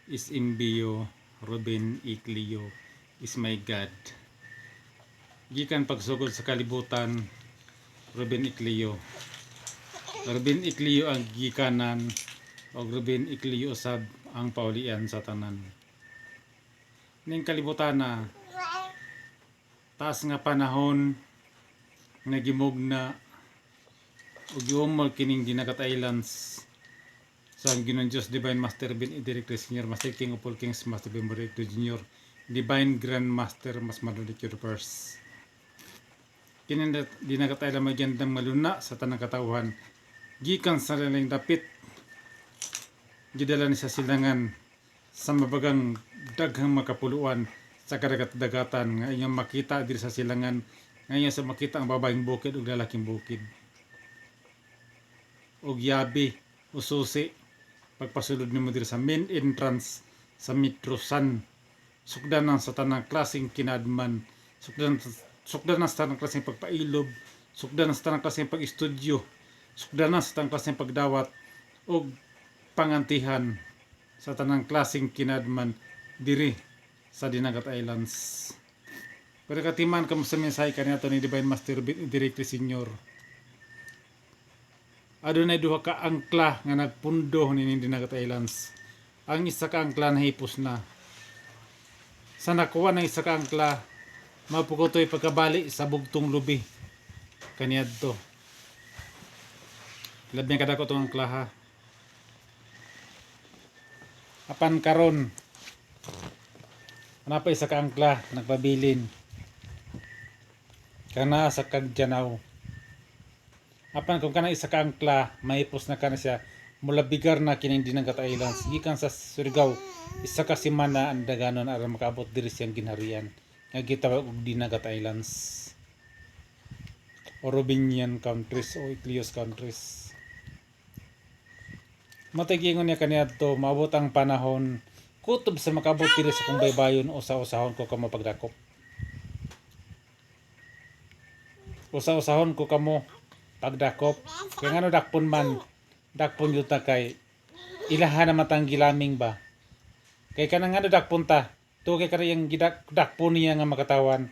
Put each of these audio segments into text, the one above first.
Is Imbio Ruben Iclio is my God. Gikan pagsugod sa kalibutan, Ruben Iclio. Ruben Iclio ang gikanan ug Ruben Iclio usab ang paulian sa tanan. Ning kalibutan na taas nga panahon nga gimugna ug giumol kining Dinagat Islands sa ang Ginoong Diyos Divine Master Ben Ederic Senior Master King of all Kings Master Ben Borek Jr. Divine Grand Master Mas Madulik the First. Kini Dinagat Island magyandang maluna sa tanang katawhan gikan sa laing dapit, gidala ni sa silangan sa mabagang daghang makapuluan sa kadagat-dagatan nga inyong makita diri sa silangan, nga inyo sa makita ang babaeng bukid ug lalaking bukid ug yabi o susi. Pagpasulod nimo diri sa main entrance sa Metro San, sukdanan sa tanang klaseng kinadman, sukdanan sa tanang klaseng pagpailob, sukdanan sa tanang klaseng pag-estudyo, sukdanan sa tanang klaseng pagdawat ug pangantihan sa tanang klaseng kinadman diri sa Dinagat Islands. Pero katiman kamo sa mensahe kaniadto ni Divine Master Directly Senior. Adunay duha ka angkla nga nagpundo nining Dinagat Islands. Ang isa ka angkla nahipos na. Sa nakuha ng isa ka angkla, mapukutoy pagkabali sa bugtong lubi kaniadto. Labi ang kadako tong angkla ha. Apan karon ana pa isa ka angkla nagpabilin kana sa Cagdianao. Apan kung kana isa ka angkla mahipos na kana siya, mulabigar na kining Dinagat Islands gikan sa Surigao. Isa ka semana ang daganon aron makaabot diri siyang ginharian nga gitawag og Dinagat Islands o Robinian countries o Iclios countries. Matay giingon niya kaniadto, maabot ang panahon, kutob sa makaabot diri sa kong baybayon, usa-usahon ko kamo pagdakop. Usa-usahon ko kamo pagdakop. Kaya ngano dakpon man, dakpon yuta kay ilaha na matang gilaming ba. Kay kanang ngano dakpon ta, tugay ka yung dakpon niya nga makatawan,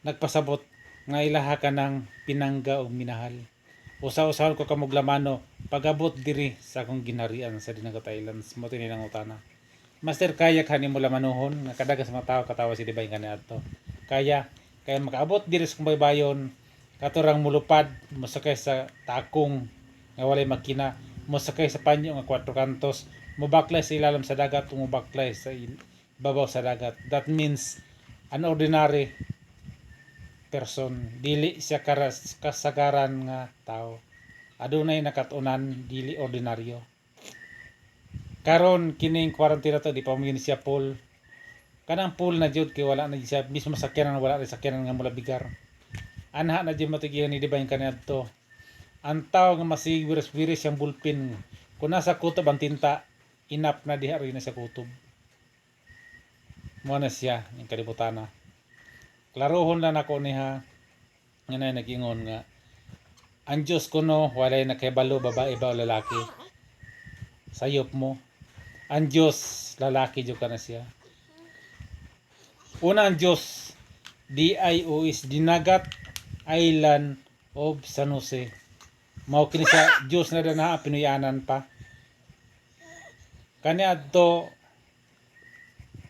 nagpasabot nga ilaha ka ng pinangga o minahal. Usa-usahon ko kamo lamano pagabot diri sa akong ginharian sa Dinagat Islands. Mo tini nang utana. Master, kaya ka nimo lamanuhon nga kadaga sa mga tao katawa si Divine kaniadto. Kaya kaya makaabot diri sa akong baybayon katorang mulupad, mosakay sa takong nga walay makina, mosakay sa panyo nga kwatro kantos, mobaklay sa ilalim sa dagat, mobaklay sa babaw sa dagat. That means an ordinary person, dili siya karas kasagaran nga tao. Adunay nakatunan, dili ordinaryo. Karon kining quarantine na to, di pa mo yun siya full. Kanang full na jud kay wala na jud siya mismo sakyanan, wala na sakyanan nga mulabigar. Anha na jud matigihan ni Divine kaniadto. Ang tao nga masigwiris-wiris siyang bulpin, kung nasa kutob ang tinta, inap na diha rin na sa kutob. Mo na siya yung kalibutana. Klarohon lang nako niya nga na nag-ingon nga ang Diyos kuno walay nakahibalo babae ba o lalaki. Sayop mo. Ang Diyos lalaki jud kana siya. Una ang Diyos DIO is Dinagat Island of San Jose. Mao kini siya Diyos na dana pinuyanan pa. Kani adto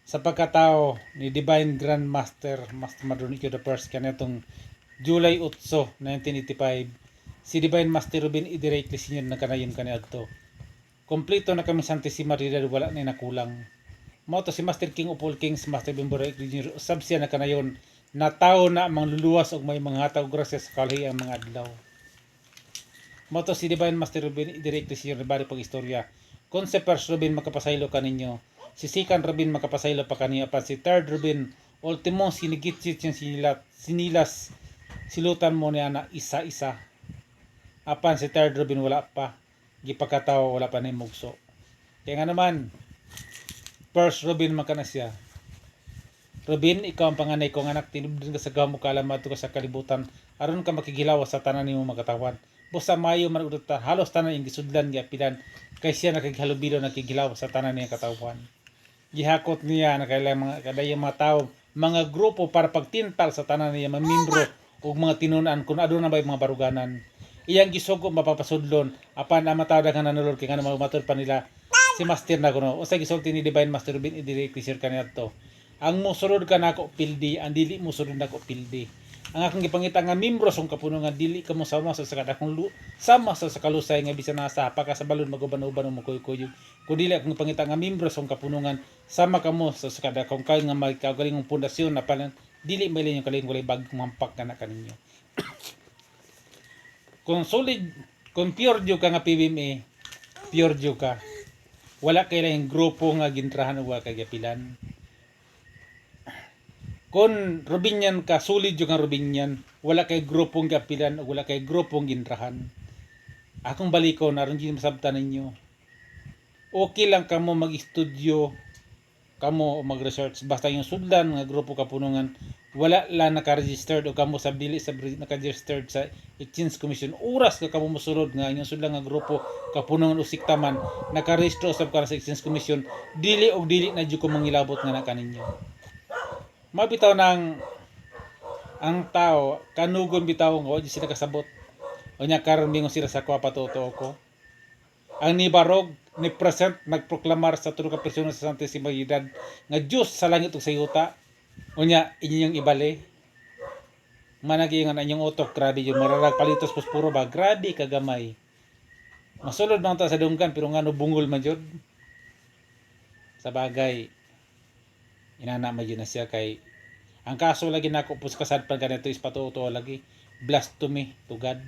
sa pagkatao ni Divine Grand Master Master Madronico the First kaniadtong July 8, 1985, si Divine Master Ruben Idirectly Senior nagkanayon kaniadto. Kompleto na kami Santissima Trinidad, wala na nakulang. Mao to si Master King of all Kings Master Bimbo Jr. usab siya nakanayon na tao na mangluluwas og may mga hatag og grasya sa kalhi ang mga adlaw. Mao to si Divine Master Ruben Idirectly Senior bali pag istorya. Kung si First Ruben makapasaylo kaninyo, si Second Ruben makapasaylo pa kaniya pa, si Third Ruben ultimo sinigitsit siyang sinilat, sinilas silutan mo niya na isa-isa. Apan si Third Ruben wala pa gipakataw, wala pa ni mugso. Kaya nga naman First Ruben man kana siya. Ruben, ikaw ang panganay ko anak, tinubdan ka sa gamo kaalam ka sa kalibutan aron ka makigilawas sa tanan nimo makatawan. Busa mayo man udot halos tanan iyang gisudlan, giapilan kay siya nakighalubilo, nakigilawas sa tanan niya katawhan. Gihakot niya na kailang mga kadayang mga tao, mga grupo para pagtintal sa tanan niya mga membro ug mga tinunan kung aduna ba mga baruganan. Iyang gisugo mapapasudlon apan ang mga tao daghan nanulod kay ngano matud pa nila si Master na kuno. Unsay gisulti ni Divine Master Ruben Idire Clisir kaniadto? Ang mosulod ka nako pildi, ang dili mosulod nako pildi. Ang akong gipangita nga membro sa kapuno nga dili kamo sama sa akong sama sa kalusay nga bisan nasa pa ka sa balon maguban-uban o makuyokuyog. Kun dili akong gipangita nga membro sa kapunungan sama kamo sa kada akong kay nga may kaugalingong pundasyon na palan dili may inyong kaling walay bagong mampak na kaninyo. Kung solid, kung pure jud ka nga PBMA, pure jud ka. Wala kay laing grupo nga gintrahan o wa kay gapilan. Kung Rubinian ka, solid jud nga Rubinian, wala kay grupong gapilan o wala kay grupong gintrahan. Akong balikon, aron jud masabtan ninyo. Okay lang kamo mag-studio, kamo mag-research, basta yung sudlan nga grupo kapunungan, wala lang naka-registered o kamo sa dili sa naka-registered sa Exchange Commission. Oras ka kamo mosulod nga inyong sudlan nga grupo kapunungan o siktaman, nakarehistro usab ka sa Exchange Commission, dili og dili na jud ko mangilabot nga na kaninyo. Mabitaw nang ang tao kanugon bitaw nga wa sila kasabot. Unya karon mingon sila sa kwa patuto ko. Ang nibarog ni present nagproklamar sa tulo ka persona sa Santissima Trinidad nga Dios sa langit ug sa yuta. Unya inyong ibali. Managi nga inyong utok, grabe yun mararag palitos posporo ba, grabe kagamay. Masulod man ta sa dunggan pero ngano bungol man jud. Sa bagay inana man jud na siya kay ang kaso lagi nako pus kasad pa ganito is patuto lagi blasphemy to God.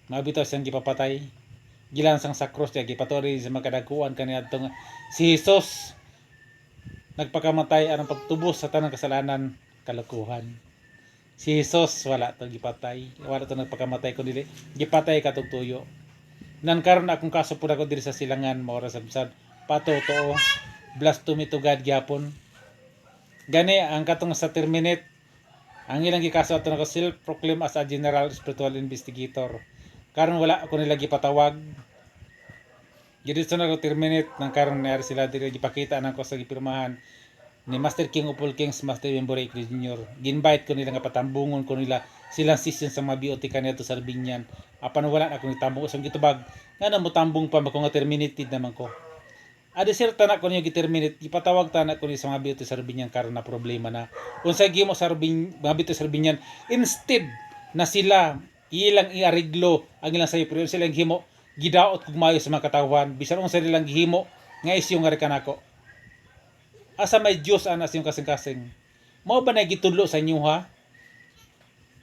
Mabitaw siyang gipapatay. Gilansang sa cross niya gipaturi sa mga kadaguan kaniadto nga si Jesus nagpakamatay aron pagtubos sa tanang kasalanan kalokohan. Si Jesus wala to gipatay, wala to nagpakamatay kundi gipatay katog tuyo. Nan karon akong kaso pud ako diri sa silangan mao ra sabsad patotoo blasphemy to God gyapon. Gani ang katong sa terminate ang ilang gikaso ato nako self-proclaim as a general spiritual investigator. Karon wala ako nila gipatawag. Gidito na ko terminate nang karon na sila diri gipakita nako sa gipirmahan ni Master King of all Kings, Master Bembore Jr. Ginbite ko nila nga patambungon ko nila silang session sa mga BOT kaniadto sa Arbinian. Apan wala na ako nitambong sa gitubag. Nga na mo tambong pa mako nga terminated naman ko. Adi sir tanak ko niyo giterminate, ipatawag tanak ko niyo sa mga BOT sa Arbinian karon na problema na. Unsay gimo sa Arbin, mga BOT sa Arbinian, instead na sila ilang iariglo ang ilang sayo pero sila himo gidaot kog maayo sa mga katawhan bisan unsa nilang gihimo nga isyu nga kanako. Asa may Dios ana sa inyong kasing-kasing? Mao ba na gitudlo sa inyo ha?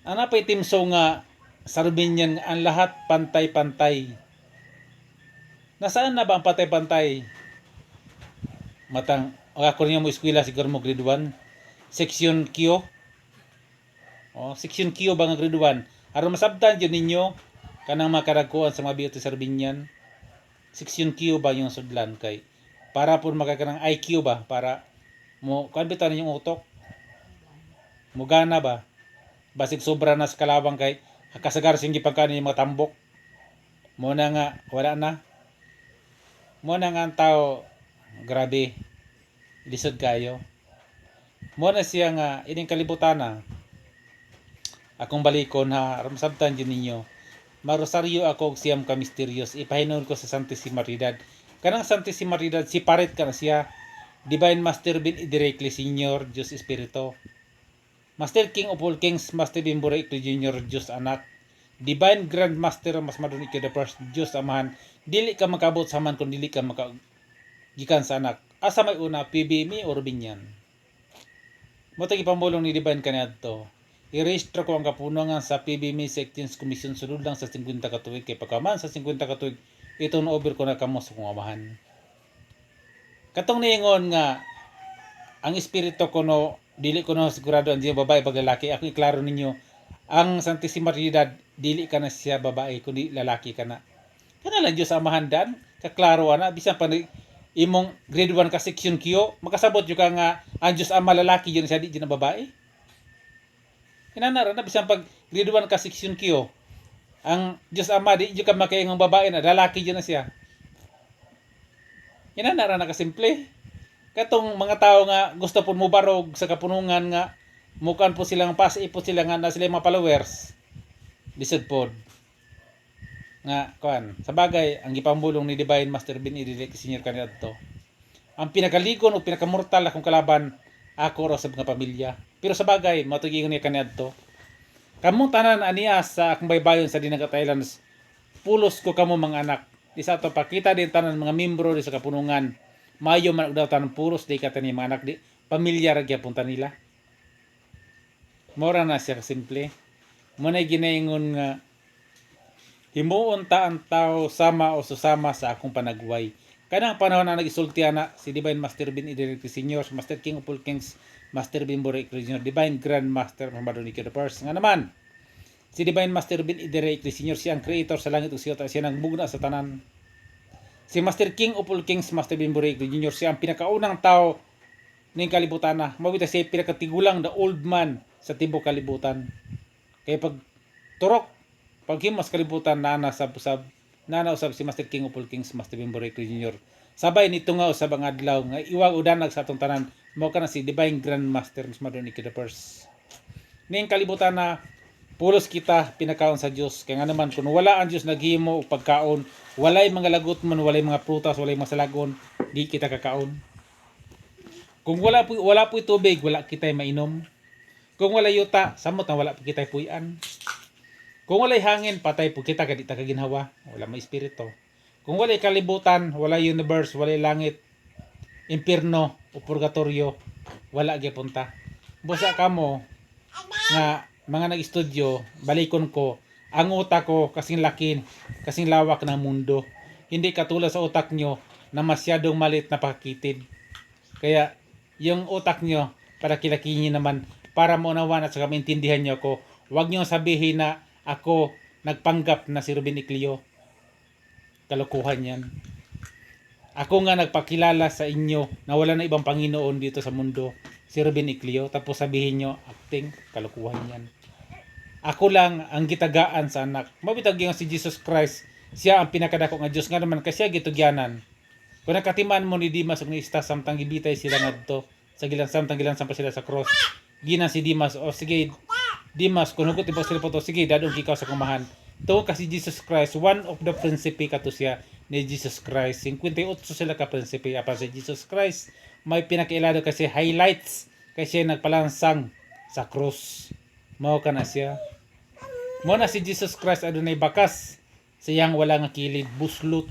Ana pa'y timso nga sa Arbinian ang lahat pantay-pantay. Nasaan na ba ang pantay-pantay? Matang ako niya mo eskwela siguro mo grade 1 section Q. Oh, section Q ba nga grade 1 aron masabtan jud ninyo kanang makaragkuan sa mga BOT sa Arbinian. Section Q ba yung sudlan kay para po makakanang IQ ba para mo kuan bitaw ninyong utok mugana ba basig sobra na sa kalabang kay kasagar sing gipagkaon yung mga tambok mo na nga wala na mo na nga ang tao, grabe lisod kayo mo na siya nga ining kalibutan na akong balikon ha aron masabtan jud ninyo. Marosaryo ako og siyam ka misterios ipahinuon ko sa Santissima Trinidad. Kanang Santissima Trinidad separate ka na siya. Divine Master bin directly Senior Diyos Espiritu, Master King of all Kings Master Bimbore Junior Diyos Anak, Divine Grand Master Mas Madun the First Diyos Amahan. Dili ka makabot sa man kung dili ka maka gikan sa anak. Asa may una, PBME or Binyan? Mo gipamulong ni Divine kaniadto. I-rehistro ko ang kapunungan sa PBME sa Exchange Commission sulod lang sa 50 ka tuig kay pagkaman sa 50 ka tuig ito na over ko na kamo sa kong amahan. Katong niingon nga ang espiritu ko no dili ko no sigurado ang babae pag lalaki. Ako iklaro ninyo ang Santissima Trinidad dili ka na siya babae kundi lalaki ka na. Kana lang Diyos Amahan dan kaklaro ana bisan pa imong grade 1 ka section Q makasabot jud ka nga ang Diyos Ama lalaki yun siya di jud na babae. Inana ra na bisan pag grade 1 ka section Q ang Diyos Ama di jud ka makaingong babae na lalaki jud na siya. Inana ra na kasimple. Katong mga tao nga gusto po mubarog sa kapunungan nga mukan po silang pas po sila nga na sila mga followers. Lisod pod. Nga kuan, sa bagay ang gipambulong ni Divine Master Bin Idile Senior kaniadto. Ang pinakaligon o pinakamortal akong kalaban, ako ra sa mga pamilya. Pero sa bagay, matugingon niya kaniadto. Kamong tanan aniya sa akong baybayon sa Dinagat Islands, pulos ko kamo mga anak. Di sa ato pakita din tanan mga membro di sa kapunungan. Mayo man og daw tanan pulos di ka tani mga anak di pamilya ra gyapon ta nila. Mora na siya kasimple. Mo na ginaingon nga himuon ta ang tao sama o susama sa akong panagway. Kanang panahon na nag-isulti ana si Divine Master Bin Idric Senior, Master King of all Kings, Master Bin Boric Jr., Divine Grand Master Muhammad Nico the First. Nga naman, si Divine Master Bin Idric Senior, siya ang creator sa langit ug siyota, siya ang mugna sa tanan. Si Master King of all Kings, Master Bin Boric Jr., siya ang pinakaunang tao ning kalibutan na. Mao siya pinakatigulang, the old man sa tibok kalibutan. Kaya pag turok, pag himas kalibutan, nana sab usab, nana usab si Master King of all Kings, Master Bimbo Recto Jr. Sabay nito nga usab ang adlaw nga iwag udanag sa atong tanan, mao kana si Divine Grand Master Mas Madon the First. Ning kalibutan na pulos kita pinakaon sa Dios. Kaya nga naman kung wala ang Dios naghimo og pagkaon, walay mga lagot man, walay mga prutas, walay mga salagon, di kita kakaon. Kung wala po tubig, wala kita mainom. Kung wala yuta, samot na wala po kita puy-an. Kung walay hangin, patay po kita kay di ta kaginhawa, wala may espiritu. Kung walay kalibutan, walay universe, walay langit, impierno o purgatorio, wala gyapon ta. Busa kamo nga mga nag-estudyo, balikon ko, ang utak ko kasing laki, kasing lawak ng mundo. Hindi katulad sa utak nyo na masyadong maliit na pakitid. Kaya yung utak nyo, para kilakihin nyo naman, para maunawan at saka maintindihan nyo ako, huwag nyo sabihin na ako nagpanggap na si Ruben Ecleo. Kalokohan yan. Ako nga nagpakilala sa inyo na wala na ibang Panginoon dito sa mundo, si Ruben Ecleo. Tapos sabihin nyo, acting, kalokohan yan. Ako lang ang gitagaan sa anak. Mabitag yung si Jesus Christ, siya ang pinakadako nga Diyos nga naman kasi siya gitugyanan. Kung nakatiman mo ni Dimas ug ni Istas samtang gibitay sila ngadto sa gilan samtang gilansan pa sila sa cross. Ginan si Dimas, o sige Dimas, kung hugot iba sila po to, sige dadong ikaw sa kumahan. Tungod kasi Jesus Christ, one of the prinsipe kato siya ni Jesus Christ. 58 sila ka prinsipe apan si Jesus Christ may pinakailado kasi highlights kasi siya nagpalansang sa cross. Mao ka na siya. Mao na si Jesus Christ adunay bakas sa iyang wala nga kilid, buslot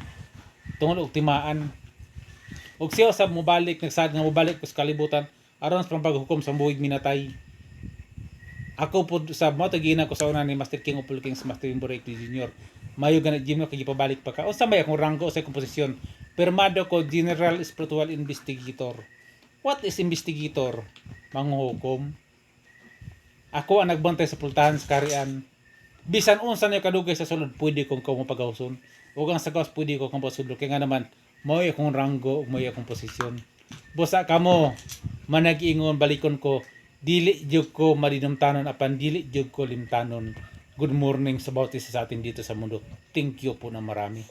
tungod og timaan. Ug siya usab mobalik, nagsaad nga mobalik sa kalibutan aron sa paghukom sa buhig minatay. Ako po sa mo tagina ko sa una ni Master King of all Kings, Master Bimbo Jr. Mayo ganit gym kay gipabalik pa ka. Unsa may akong ranggo sa komposisyon? Pirmado ko General Spiritual Investigator. What is investigator? Manghukom. Ako ang nagbantay sa pultahan sa karian. Bisan unsa niyo kadugay sa sulod, pwede kong kamo pagawson. Ug ang sa gawas pwede ko kong pasudlo. Kaya nga naman, mao akong ranggo ug mao akong posisyon. Busa kamo manag-ingon, balikon ko, dili jud ko madinumtanon apan dili jud ko limtanon. Good morning sa bawat isa sa atin dito sa mundo. Thank you po na marami.